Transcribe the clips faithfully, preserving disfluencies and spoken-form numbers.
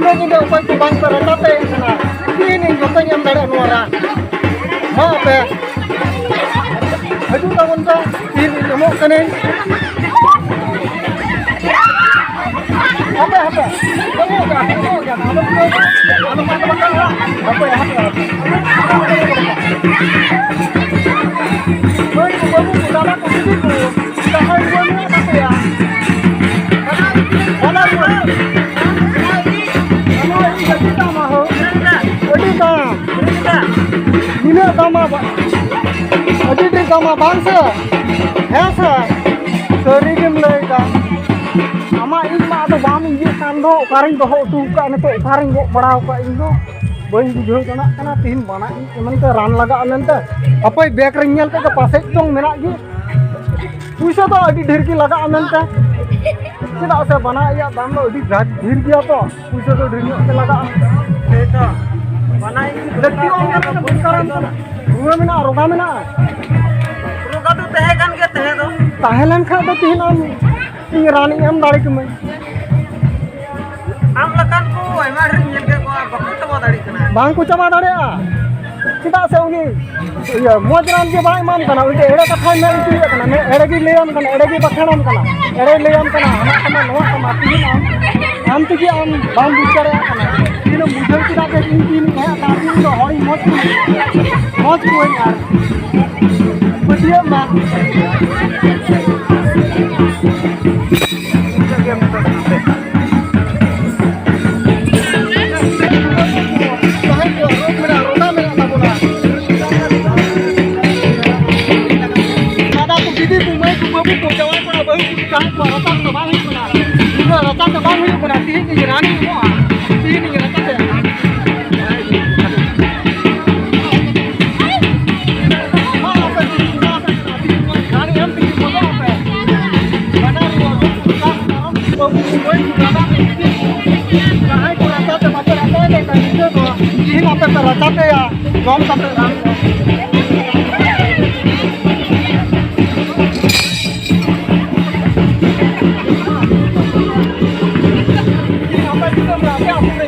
ᱧᱤᱫᱟᱹ ᱧᱤᱫᱟᱹ ᱚᱠᱚᱭ ᱠᱚ ᱵᱟᱝ ᱯᱮ ᱨᱟᱪᱟ ᱛᱮ ᱦᱮᱡ ᱠᱟᱱᱟ, ᱛᱤᱦᱤᱧ ᱤᱧ ᱡᱚᱛᱚᱧ ᱮᱢ ᱫᱟᱲᱮᱭᱟᱜᱼᱟ ᱱᱚᱣᱟ ᱨᱟᱱ᱾ ᱢᱟ ᱟᱯᱮ ᱦᱤᱡᱩᱜ ᱛᱟᱵᱚᱱ ᱯᱮ, ᱛᱤᱦᱤᱧ ᱤᱧ ᱮᱢᱚᱜ ᱠᱟᱹᱱᱟᱹᱧ᱾ ᱦᱟᱯᱮ, ᱦᱟᱯᱮ᱾ ᱦᱟᱯᱮ, ᱦᱟᱯᱮ᱾ ᱢᱟᱹᱭ ᱠᱚ, ᱵᱟᱹᱵᱩ ᱠᱚ, ᱫᱟᱫᱟ ᱠᱚ, ᱫᱤᱫᱤ ᱠᱚ, ᱡᱟᱦᱟᱸᱭ ᱠᱚ ᱢᱮᱱᱟᱜ ᱛᱟᱯᱮᱭᱟ, ᱵᱟᱱᱟᱨ ᱠᱚ᱾ ᱟᱢᱟᱜ ᱤᱧ ᱜᱟᱛᱮ ᱛᱟᱢᱟ ᱦᱳ᱾ ᱟᱹᱰᱤ ᱫᱟᱢ᱾ ᱱᱤᱱᱟᱹᱜ ᱫᱟᱢᱟ ᱵᱟ-, ᱟᱹᱰᱤ ᱰᱷᱮᱨ ᱫᱟᱢᱟ ᱵᱟᱝ ᱥᱮ? ᱦᱮᱸ ᱥᱮ? ᱥᱟᱹᱨᱤ ᱜᱮᱢ ᱞᱟᱹᱭᱫᱟ᱾ ᱟᱢᱟᱜ ᱤᱧ ᱢᱟ ᱟᱫᱚ ᱵᱟᱢ ᱤᱭᱟᱹᱜ ᱠᱟᱱ ᱫᱚ, ᱚᱠᱟᱨᱤᱧ ᱫᱚᱦᱚ ᱦᱚᱴᱚ ᱠᱟᱜᱼᱟ ᱱᱤᱛᱚᱜ, ᱚᱠᱟᱨᱤᱧ ᱜᱚᱜ ᱵᱟᱲᱟᱣ ᱠᱟᱜ ᱤᱧ ᱫᱚ? ᱵᱟᱹᱧ ᱵᱩᱡᱷᱟᱹᱣ ᱡᱚᱱᱟᱜ ᱠᱟᱱᱟ, ᱛᱤᱦᱤᱧ ᱢᱟᱱᱟ ᱤᱧ ᱮᱢᱟᱱᱛᱮ ᱨᱟᱱ ᱞᱟᱜᱟᱜᱼᱟ ᱢᱮᱱᱛᱮ᱾ ᱦᱟᱯᱳᱭ ᱵᱮᱜᱽ ᱨᱮᱧ ᱧᱮᱞ ᱠᱮᱫ ᱜᱮ, ᱯᱟᱥᱮᱡ ᱪᱚᱝ ᱢᱮᱱᱟᱜ ᱜᱮ᱾ ᱯᱩᱭᱥᱟᱹ ᱫᱚ ᱟᱹᱰᱤ ᱰᱷᱮᱨ ᱜᱮ ᱞᱟᱜᱟᱜᱼᱟ ᱢᱮᱱᱛᱮ, ᱪᱮᱫᱟᱜ ᱥᱮ ᱵᱟᱱᱟ ᱤᱭᱟᱜ ᱫᱟᱢ ᱫᱚ ᱟᱹᱰᱤ ᱰᱷᱮᱨ ᱜᱮᱭᱟ ᱛᱚ, ᱯᱩᱭᱥᱟᱹ ᱫᱚ ᱰᱷᱮᱨ ᱧᱚᱜ ᱜᱮ ᱞᱟᱜᱟᱜᱼᱟ᱾ ᱥᱮᱭ ᱛᱚ, ᱵᱟᱱᱟ ᱤᱧ ᱞᱟᱹᱠᱛᱤ ᱵᱟᱝ ᱠᱟᱱᱟ, ᱫᱚᱨᱠᱟᱨᱟᱢ ᱠᱟᱱᱟ᱾ ᱨᱩᱣᱟᱹ ᱢᱮᱱᱟᱜᱼᱟ, ᱨᱳᱜᱟ ᱢᱮᱱᱟᱜᱼᱟ᱾ ᱨᱳᱜᱟ ᱫᱚ ᱛᱟᱦᱮᱸ ᱠᱟᱱ ᱜᱮᱭᱟ ᱛᱟᱦᱮᱸ ᱫᱚ᱾ ᱛᱟᱦᱮᱸ ᱞᱮᱱ ᱠᱷᱟᱡ ᱫᱚ ᱛᱮᱦᱮᱧ ᱟᱢ ᱤᱧ ᱨᱟᱱᱤᱧ ᱮᱢ ᱫᱟᱲᱮ ᱠᱮᱢᱟᱹᱧ᱾ ᱟᱢ ᱞᱮᱠᱟᱱ ᱠᱚ ᱟᱭᱢᱟ ᱰᱷᱮᱨ ᱤᱧ ᱧᱮᱞ ᱠᱮᱫ ᱠᱚᱣᱟ, ᱵᱟᱠᱚ ᱪᱟᱵᱟ ᱫᱟᱲᱮᱭᱟᱜ ᱠᱟᱱᱟ᱾ ᱵᱟᱝ ᱠᱚ ᱪᱟᱵᱟ ᱫᱟᱲᱮᱭᱟᱜᱼᱟ, ᱪᱮᱫᱟᱜ ᱥᱮ ᱩᱱᱤ ᱤᱭᱟᱹ ᱢᱚᱡᱽ ᱨᱟᱱ ᱜᱮ ᱵᱟᱭ ᱮᱢᱟᱢ ᱠᱟᱱᱟ, ᱩᱱᱤ ᱫᱚ ᱮᱲᱮ ᱠᱟᱛᱷᱟᱭ ᱢᱮᱱ ᱦᱚᱪᱚᱭᱮᱫ ᱠᱟᱱᱟ, ᱢᱮ-, ᱮᱲᱮ ᱜᱮᱭ ᱞᱟᱹᱭᱟᱢ ᱠᱟᱱᱟ, ᱮᱲᱮ ᱜᱮᱭ ᱵᱟᱠᱷᱮᱲᱟᱢ ᱠᱟᱱᱟ, ᱮᱲᱮᱭ ᱞᱟᱹᱭᱟᱢ ᱠᱟᱱᱟ, ᱦᱟᱱᱟ ᱠᱟᱱᱟ, ᱱᱚᱣᱟ ᱠᱟᱱᱟ, ᱛᱮᱦᱮᱧ ᱟᱢ, ᱟᱢ ᱛᱮᱜᱮ ᱟᱢ ᱵᱟᱢ ᱵᱩᱡᱽ ᱫᱟᱲᱮᱭᱟᱜ ᱠᱟᱱᱟ, ᱛᱮᱦᱮᱧ ᱮᱢ ᱵᱩᱡᱷᱟᱹᱣ ᱠᱮᱫᱟ ᱡᱮ ᱤᱧ ᱛᱮᱜᱮᱧ ᱦᱮᱡ ᱟᱠᱟᱱᱟ, ᱛᱮᱦᱮᱧ ᱫᱚ ᱦᱚᱲᱤᱧ ᱢᱚᱡᱽ ᱠᱚ, ᱢᱚᱡᱽ ᱠᱚᱣᱟᱹᱧ ᱟᱨ ᱯᱟᱹᱛᱭᱟᱹᱜ ᱢᱟ᱾ ᱫᱟᱫᱟ ᱠᱚ, ᱫᱤᱫᱤ ᱠᱚ, ᱢᱟᱹᱭ ᱠᱚ, ᱵᱟᱹᱵᱩ ᱠᱚ, ᱡᱟᱶᱟᱭ ᱠᱚᱲᱟ, ᱵᱟᱹᱦᱩ ᱠᱚ, ᱡᱟᱦᱟᱸᱭ ᱠᱚ ᱨᱟᱪᱟ ᱫᱚ ᱵᱟᱝ ᱦᱩᱭᱩᱜ ᱠᱟᱱᱟ, ᱩᱱᱟᱹᱜ ᱨᱟᱪᱟ ᱫᱚ ᱵᱟᱝ ᱦᱩᱭᱩᱜ ᱠᱟᱱᱟ, ᱛᱤᱦᱤᱧ ᱤᱧ ᱨᱟᱱᱤᱧ ᱮᱢᱚᱜᱼᱟ, ᱛᱤᱦᱤᱧ ᱤᱧ ᱨᱟᱪᱟ ᱛᱮ᱾ ᱡᱟᱦᱟᱸᱭ ᱠᱚ ᱨᱟᱪᱟ ᱛᱮ ᱵᱟᱯᱮ ᱨᱟᱪᱟᱭ ᱞᱮᱱᱟ, ᱧᱤᱫᱟᱹ ᱫᱚ ᱛᱤᱦᱤᱧ ᱟᱯᱮ ᱯᱮ ᱨᱟᱪᱟ ᱛᱮᱭᱟ, ᱡᱚᱢ ᱠᱟᱛᱮ ᱨᱟᱱ ᱡᱚᱢ᱾ ᱛᱤᱦᱤᱧ ᱟᱯᱮ ᱫᱤᱥᱚᱢ ᱨᱮ ᱟᱯᱮ ᱟᱯᱮ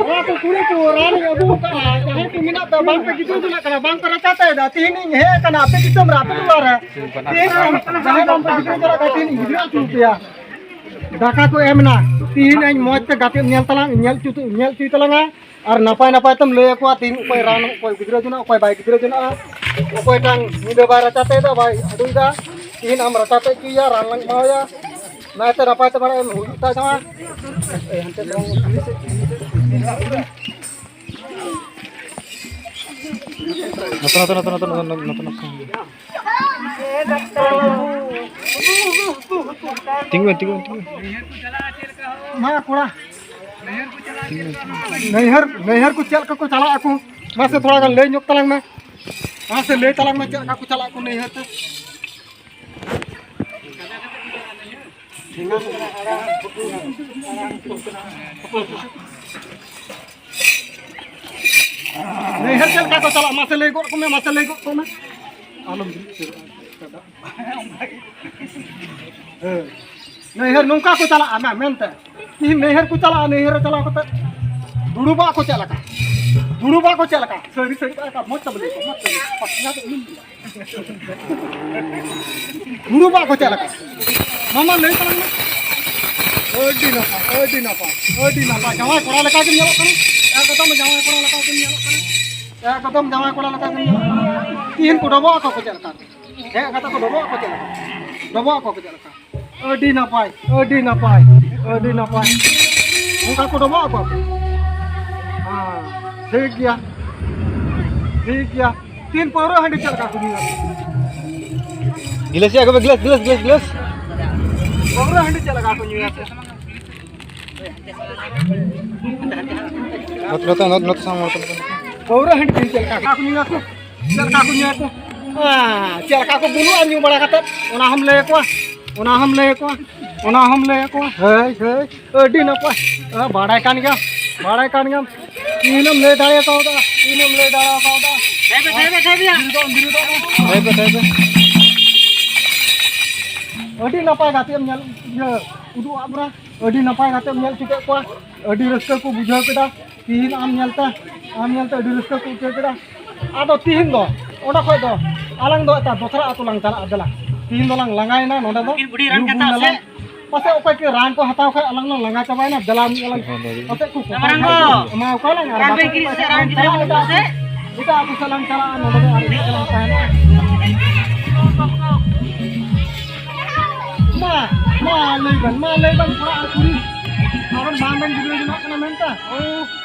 ᱱᱚᱣᱟ ᱠᱚ ᱠᱩᱲᱤ ᱠᱚ ᱨᱟᱱ ᱤᱧ ᱟᱹᱜᱩ ᱟᱠᱟᱫᱼᱟ, ᱡᱟᱦᱟᱸᱭ ᱠᱚ ᱢᱮᱱᱟᱜ ᱯᱮ ᱵᱟᱝ ᱯᱮ ᱜᱤᱫᱽᱨᱟᱹ ᱡᱚᱱᱟᱜ ᱠᱟᱱᱟ, ᱵᱟᱝ ᱯᱮ ᱨᱟᱪᱟ ᱛᱟᱭᱮᱫᱟ᱾ ᱛᱤᱦᱤᱧ ᱤᱧ ᱦᱮᱡ ᱟᱠᱟᱱᱟ ᱟᱯᱮ ᱫᱤᱥᱚᱢ ᱨᱮ, ᱟᱯᱮ ᱴᱚᱞᱟ ᱨᱮ᱾ ᱛᱤᱦᱤᱧ ᱟᱢ ᱡᱟᱦᱟᱸᱭ ᱵᱟᱝ ᱯᱮ ᱜᱤᱫᱽᱨᱟᱹ ᱡᱚᱱᱟᱜ ᱠᱟᱱᱟ, ᱛᱤᱦᱤᱧ ᱤᱧ ᱜᱤᱫᱽᱨᱟᱹ ᱦᱚᱪᱚ ᱯᱮᱭᱟ᱾ ᱫᱟᱠᱟ ᱠᱚ ᱮᱢ ᱮᱱᱟ, ᱛᱤᱦᱤᱧ ᱤᱧ ᱢᱚᱡᱽ ᱛᱮ ᱜᱟᱛᱮ ᱧᱮᱞ ᱛᱟᱞᱟᱝ, ᱧᱮᱞ ᱦᱚᱪᱚ, ᱧᱮᱞ ᱦᱚᱪᱚᱭ ᱛᱟᱞᱟᱝᱟ᱾ ᱟᱨ ᱱᱟᱯᱟᱭ ᱱᱟᱯᱟᱭ ᱛᱮᱢ ᱞᱟᱹᱭ ᱟᱠᱚᱣᱟ, ᱛᱤᱦᱤᱧ ᱚᱠᱚᱭ ᱨᱟᱱ, ᱚᱠᱚᱭ ᱜᱤᱫᱽᱨᱟᱹ ᱡᱚᱱᱟᱜ, ᱚᱠᱚᱭ ᱵᱟᱭ ᱜᱤᱫᱽᱨᱟᱹ ᱡᱚᱱᱟᱜᱼᱟ, ᱚᱠᱚᱭᱴᱟᱝ ᱧᱤᱫᱟᱹ ᱵᱟᱭ ᱨᱟᱪᱟ ᱛᱟᱭᱮᱫᱟ, ᱵᱟᱭ ᱟᱹᱰᱩᱭᱮᱫᱟ, ᱛᱤᱦᱤᱧ ᱟᱢ ᱨᱟᱪᱟ ᱛᱮ ᱦᱚᱪᱚᱭᱮᱭᱟ, ᱨᱟᱱ ᱞᱟᱝ ᱮᱢᱟᱣᱟᱭᱟ᱾ ᱱᱟᱭᱛᱮ ᱱᱟᱯᱟᱭ ᱛᱮ ᱵᱟᱲᱟᱭ ᱮᱢ ᱦᱩᱭᱩᱜ ᱛᱟᱭ ᱛᱟᱢᱟ᱾ ᱱᱚᱛᱮ, ᱱᱚᱛᱮ, ᱱᱚᱛᱮ, ᱱᱚᱛᱮ, ᱱᱚᱛᱮ, ᱱᱚᱛᱮ᱾ ᱛᱤᱸᱜᱩ ᱢᱮ, ᱛᱤᱸᱜᱩ ᱢᱮ, ᱛᱤᱸᱜᱩ ᱢᱮ᱾ ᱢᱟ ᱠᱚᱲᱟ, ᱛᱤᱸᱜᱩ ᱢᱮ, ᱛᱤᱸᱜᱩ ᱢᱮ᱾ ᱱᱟᱹᱭᱦᱟᱹᱨ, ᱱᱟᱹᱭᱦᱟᱹᱨ ᱠᱚ ᱪᱮᱫ ᱞᱮᱠᱟ ᱠᱚ ᱪᱟᱞᱟᱜ ᱟᱠᱚ? ᱢᱟᱥᱮ ᱛᱷᱚᱲᱟ ᱜᱟᱱ ᱞᱟᱹᱭ ᱧᱚᱜ ᱛᱟᱞᱟᱝ ᱢᱮ᱾ ᱢᱟᱥᱮ ᱞᱟᱹᱭ ᱛᱟᱞᱟᱝ ᱢᱮ, ᱪᱮᱫ ᱞᱮᱠᱟ ᱠᱚ ᱪᱟᱞᱟᱜ ᱟᱠᱚ ᱱᱟᱹᱭᱦᱟᱹᱨ ᱛᱮ? ᱱᱟᱹᱭᱦᱟᱹᱨ ᱪᱮᱫ ᱞᱮᱠᱟ ᱠᱚ ᱪᱟᱞᱟᱜᱼᱟ? ᱢᱟᱥᱮ ᱞᱟᱹᱭ ᱜᱚᱫ ᱠᱚᱢᱮ, ᱢᱟᱥᱮ ᱞᱟᱹᱭ ᱜᱚᱫ ᱠᱚᱢᱮ᱾ ᱟᱞᱚᱢ ᱫᱩᱲᱩᱵ ᱩᱛᱟᱹᱨᱚᱜᱼᱟ᱾ ᱦᱮᱸ᱾ ᱱᱟᱹᱭᱦᱟᱹᱨ ᱱᱚᱝᱠᱟ ᱠᱚ ᱪᱟᱞᱟᱜᱼᱟ ᱢᱮ-, ᱢᱮᱱᱛᱮ᱾ ᱛᱤᱦᱤᱧ ᱱᱟᱹᱭᱦᱟᱹᱨ ᱠᱚ ᱪᱟᱞᱟᱜᱼᱟ, ᱱᱟᱹᱭᱦᱟᱹᱨ ᱨᱮ ᱪᱟᱞᱟᱣ ᱠᱟᱛᱮ ᱫᱩᱲᱩᱵᱟᱜ ᱠᱚ ᱪᱮᱫ ᱞᱮᱠᱟ? ᱫᱩᱲᱩᱵᱟᱜ ᱠᱚ ᱪᱮᱫ ᱞᱮᱠᱟ? ᱥᱟᱹᱨᱤ ᱥᱟᱹᱨᱤ ᱠᱟᱛᱷᱟ, ᱢᱚᱡᱽ ᱛᱮ ᱞᱟᱹᱭ ᱠᱚ, ᱢᱚᱡᱽ ᱛᱮ ᱞᱟᱹᱭ ᱠᱚ᱾ ᱯᱟᱛᱞᱟ ᱫᱚ ᱩᱱᱤᱢ ᱞᱟᱹᱭᱟ᱾ ᱫᱩᱲᱩᱵᱟᱜ ᱠᱚ ᱪᱮᱫ ᱞᱮᱠᱟ? ᱢᱟᱢᱟ ᱞᱟᱹᱭ ᱛᱟᱞᱟᱝ ᱢᱮ᱾ ᱟᱹᱰᱤ ᱱᱟᱯᱟᱭ, ᱟᱹᱰᱤ ᱱᱟᱯᱟᱭ, ᱟᱹᱰᱤ ᱱᱟᱯᱟᱭ᱾ ᱡᱟᱶᱟᱭ ᱠᱚᱲᱟ ᱞᱮᱠᱟ ᱜᱮᱢ ᱧᱮᱞᱚᱜ ᱠᱟᱱᱟ᱾ ᱮᱠᱫᱚᱢ ᱡᱟᱶᱟᱭ ᱠᱚᱲᱟ ᱞᱮᱠᱟ ᱜᱮᱢ ᱧᱮᱞᱚᱜ ᱠᱟᱱᱟ᱾ ᱮᱠᱫᱚᱢ ᱡᱟᱶᱟᱭ ᱠᱚᱲᱟ ᱞᱮᱠᱟ ᱜᱮᱢ ᱧᱮᱞᱚᱜ ᱠᱟᱱᱟ᱾ ᱛᱤᱦᱤᱧ ᱠᱚ ᱰᱚᱵᱚᱜ ᱟᱠᱚ ᱠᱚ ᱪᱮᱫ ᱞᱮᱠᱟ? ᱦᱮᱸ, ᱠᱟᱛᱷᱟ ᱠᱚ ᱰᱚᱵᱚᱜ ᱟᱠᱚ ᱪᱮᱫ ᱞᱮᱠᱟ? ᱰᱚᱵᱚᱜ ᱟᱠᱚ ᱠᱚ ᱪᱮᱫ ᱞᱮᱠᱟ? ᱟᱹᱰᱤ ᱱᱟᱯᱟᱭ, ᱟᱹᱰᱤ ᱱᱟᱯᱟᱭ, ᱟᱹᱰᱤ ᱱᱟᱯᱟᱭ᱾ ᱚᱱᱠᱟ ᱠᱚ ᱰᱚᱵᱚᱜ ᱟᱠᱚ᱾ ᱦᱮᱸ, ᱴᱷᱤᱠ ᱜᱮᱭᱟ, ᱴᱷᱤᱠ ᱜᱮᱭᱟ᱾ ᱛᱤᱦᱤᱧ ᱯᱟᱹᱣᱨᱟᱹ ᱦᱟᱺᱰᱤ ᱪᱮᱫ ᱞᱮᱠᱟ ᱠᱚ ᱧᱩᱭᱟ? ᱜᱤᱞᱟᱹᱥ ᱟᱹᱜᱩ ᱢᱮ, ᱜᱤᱞᱟᱹᱥ, ᱜᱤᱞᱟᱹᱥ, ᱜᱤᱞᱟᱹᱥ, ᱜᱤᱞᱟᱹᱥ᱾ ᱯᱟᱹᱣᱨᱟᱹ ᱦᱟᱺᱰᱤ ᱪᱮᱫ ᱞᱮᱠᱟ ᱠᱚ ᱧᱩᱭᱟ? ᱱᱚᱛᱮ, ᱱᱚᱛᱮ, ᱱᱚᱛᱮ, ᱱᱚᱛᱮ ᱥᱟᱢᱟᱝ, ᱱᱚᱛᱮ, ᱱᱚᱛᱮ᱾ ᱯᱟᱹᱣᱨᱟᱹ ᱦᱟᱺᱰᱤ ᱪᱮᱫ ᱞᱮᱠᱟ ᱠᱚ ᱧᱩᱭᱟ ᱠᱚ? ᱪᱮᱫ ᱞᱮᱠᱟ ᱠᱚ ᱧᱩᱭᱟ ᱠᱚ? ᱟᱸ, ᱪᱮᱫ ᱞᱮᱠᱟ ᱠᱚ ᱵᱩᱞᱩᱜᱼᱟ ᱧᱩ ᱵᱟᱲᱟ ᱠᱟᱛᱮ? ᱚᱱᱟ ᱦᱚᱸᱢ ᱞᱟᱹᱭ ᱟᱠᱚᱣᱟ, ᱚᱱᱟ ᱦᱚᱸᱢ ᱞᱟᱹᱭ ᱟᱠᱚᱣᱟ, ᱚᱱᱟ ᱦᱚᱸᱢ ᱞᱟᱹᱭ ᱟᱠᱚᱣᱟ᱾ ᱦᱳᱭ, ᱦᱳᱭ, ᱟᱹᱰᱤ ᱱᱟᱯᱟᱭ᱾ ᱟᱸ, ᱵᱟᱲᱟᱭ ᱠᱟᱱ ᱜᱮᱭᱟᱢ, ᱵᱟᱲᱟᱭ ᱠᱟᱱ ᱜᱮᱭᱟᱢ᱾ ᱤᱧᱮᱢ ᱞᱟᱹᱭ ᱫᱟᱲᱮ ᱠᱟᱣᱫᱟ, ᱤᱧᱮᱢ ᱞᱟᱹᱭ ᱫᱟᱲᱮ ᱠᱟᱣᱫᱟ᱾ ᱵᱤᱨᱩᱫᱚᱜ ᱢᱮ, ᱵᱤᱨᱩᱫᱚᱜ ᱢᱮ᱾ ᱦᱳᱭ ᱯᱮ, ᱦᱳᱭ ᱯᱮ᱾ ᱟᱹᱰᱤ ᱱᱟᱯᱟᱭ ᱜᱟᱛᱮᱜ ᱮᱢ ᱧᱮᱞ, ᱤᱭᱟᱹ, ᱩᱫᱩᱜ ᱟᱫ ᱵᱚᱱᱟ᱾ ᱟᱹᱰᱤ ᱱᱟᱯᱟᱭ ᱜᱟᱛᱮᱜ ᱮᱢ ᱧᱮᱞ ᱦᱚᱪᱚ ᱠᱮᱫ ᱠᱚᱣᱟ᱾ ᱟᱹᱰᱤ ᱨᱟᱹᱥᱠᱟᱹ ᱠᱚ ᱵᱩᱡᱷᱟᱹᱣ ᱠᱮᱫᱟ᱾ ᱛᱤᱦᱤᱧ ᱟᱢ ᱧᱮᱞᱛᱮ, ᱟᱢ ᱧᱮᱞᱛᱮ ᱟᱹᱰᱤ ᱨᱟᱹᱥᱠᱟᱹ ᱠᱚ ᱟᱹᱭᱠᱟᱹᱣ ᱠᱮᱫᱟ᱾ ᱟᱫᱚ ᱛᱤᱦᱤᱧ ᱫᱚ ᱚᱸᱰᱮ ᱠᱷᱚᱡ ᱫᱚ ᱟᱞᱟᱝ ᱫᱚ ᱮᱴᱟᱜ ᱫᱚᱥᱨᱟ ᱟᱹᱛᱩ ᱞᱟᱝ ᱪᱟᱞᱟᱜᱼᱟ᱾ ᱫᱮᱞᱟ, ᱛᱤᱦᱤᱧ ᱫᱚᱞᱟᱝ ᱞᱟᱸᱜᱟᱭᱮᱱᱟ ᱱᱚᱸᱰᱮ ᱫᱚ᱾ ᱩᱱᱠᱤᱱ ᱵᱩᱰᱷᱤ ᱨᱟᱱ ᱨᱩ ᱠᱟᱛᱷᱟ ᱵᱩᱞ ᱥᱮ? ᱫᱟᱞᱟᱝ᱾ ᱯᱟᱥᱮᱡ ᱚᱠᱚᱭ ᱠᱚ ᱨᱟᱱ ᱠᱚ ᱦᱟᱛᱟᱣ ᱠᱷᱟᱡ ᱟᱞᱟᱝ ᱞᱟᱝ ᱞᱟᱸᱜᱟ ᱪᱟᱵᱟᱭᱮᱱᱟ᱾ ᱫᱮᱞᱟ, ᱢᱤᱫ ᱟᱞᱟᱝ ᱯᱟᱥᱮᱡ ᱠᱚ ᱢᱟᱨᱟᱝ ᱜᱚ᱾ ᱮᱢᱟ ᱠᱚᱣᱟ ᱞᱟᱝ ᱟᱨ ᱨᱟᱱ ᱵᱟᱠᱷᱟᱱ ᱵᱮᱱ ᱠᱤᱨᱤᱧ ᱥᱮ ᱨᱟᱱ ᱜᱤᱫᱽᱨᱟᱹ ᱵᱚᱱ ᱮᱴᱟᱜ ᱥᱮ? ᱮᱴᱟᱜ ᱟᱹᱛᱩ ᱥᱮᱫ ᱞᱟᱝ ᱪᱟᱞᱟᱜᱼᱟ᱾ ᱱᱚᱸᱰᱮ ᱫᱚ ᱟᱨ ᱢᱤᱫ ᱞᱟᱝ ᱛᱟᱦᱮᱱᱟ᱾ ᱢᱟ, ᱢᱟ ᱞᱟᱹᱭ ᱵᱮᱱ, ᱢᱟ ᱞᱟᱹᱭ ᱵᱮᱱ, ᱠᱚᱲᱟ ᱟᱨ ᱠᱩᱲᱤ᱾ ᱟᱵᱮᱱ ᱵᱟᱝ ᱵᱮᱱ ᱜᱤᱫᱽᱨᱟᱹ ᱡᱚᱱᱟᱜ ᱠᱟᱱᱟ ᱢᱮᱱᱛᱮ?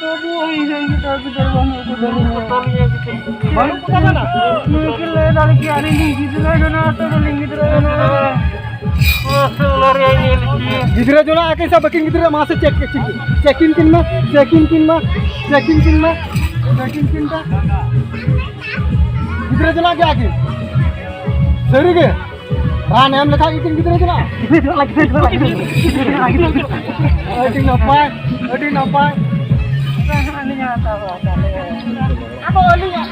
ᱵᱟᱹᱵᱩ, ᱤᱧ ᱨᱮᱱ ᱜᱤᱫᱽᱨᱟᱹ ᱯᱤᱫᱽᱨᱟᱹ ᱵᱟᱹᱱᱩᱜ ᱠᱚ ᱛᱟᱞᱤᱧᱟ᱾ ᱵᱟᱹᱱᱩᱜ ᱠᱚ ᱛᱟᱵᱮᱱᱟ? ᱱᱩᱭ ᱠᱤᱱ ᱞᱟᱹᱭ ᱫᱟᱲᱮ ᱠᱮᱭᱟ, ᱟᱹᱞᱤᱧ ᱞᱤᱧ ᱜᱤᱫᱽᱨᱟᱹ ᱡᱚᱱᱟ, ᱟᱛᱳ ᱨᱮᱞᱤᱧ ᱜᱤᱫᱽᱨᱟᱹ ᱡᱚᱱᱟ᱾ ᱜᱤᱫᱽᱨᱟᱹ ᱡᱚᱱᱟ ᱟᱹᱠᱤᱱ ᱥᱮ ᱵᱟᱹᱠᱤᱱ ᱜᱤᱫᱽᱨᱟᱹ? ᱢᱟ ᱥᱮ ᱪᱮᱫ ᱠᱤᱱ, ᱪᱮᱫ ᱠᱤᱱ ᱠᱤᱱ ᱢᱟ, ᱪᱮᱫ ᱠᱤᱱ ᱠᱤᱱ ᱢᱟ, ᱪᱮᱫ ᱠᱤᱱ ᱠᱤᱱ ᱢᱟ, ᱪᱮᱫ ᱠᱤᱱ ᱠᱤᱱ ᱢᱟ᱾ ᱜᱤᱫᱽᱨᱟᱹ ᱡᱚᱱᱟ ᱜᱮᱭᱟ ᱠᱤᱱ? ᱥᱟᱹᱨᱤ ᱜᱮ? ᱨᱟᱱ ᱮᱢ ᱞᱮᱠᱷᱟᱡ ᱜᱮᱠᱤᱱ ᱜᱤᱫᱽᱨᱟᱹ ᱪᱟᱞᱟᱜᱼᱟ? ᱟᱹᱰᱤ ᱱᱟᱯᱟᱭ, ᱟᱹᱰᱤ ᱱᱟᱯᱟᱭ᱾ ᱟᱫᱚ ᱟᱹᱞᱤᱧᱟᱜ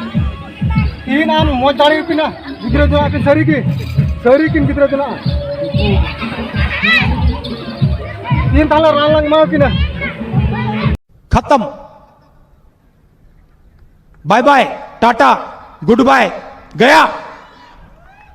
ᱛᱤᱦᱤᱧ ᱟᱢ ᱢᱚᱡᱽ ᱫᱟᱲᱮ ᱠᱤᱱᱟ ᱜᱤᱫᱽᱨᱟᱹ ᱫᱚ ᱟᱹᱠᱤᱱ ᱥᱟᱹᱨᱤ ᱜᱮ, ᱥᱟᱹᱨᱤ ᱠᱤᱱ ᱜᱤᱫᱽᱨᱟᱹ ᱫᱚ ᱱᱟᱜ᱾ ᱛᱤᱦᱤᱧ ᱛᱟᱦᱞᱮ ᱨᱟᱱ ᱞᱟᱝ ᱮᱢᱟ ᱠᱤᱱᱟ᱾ खत्म। Bye bye, tata, goodbye, गया।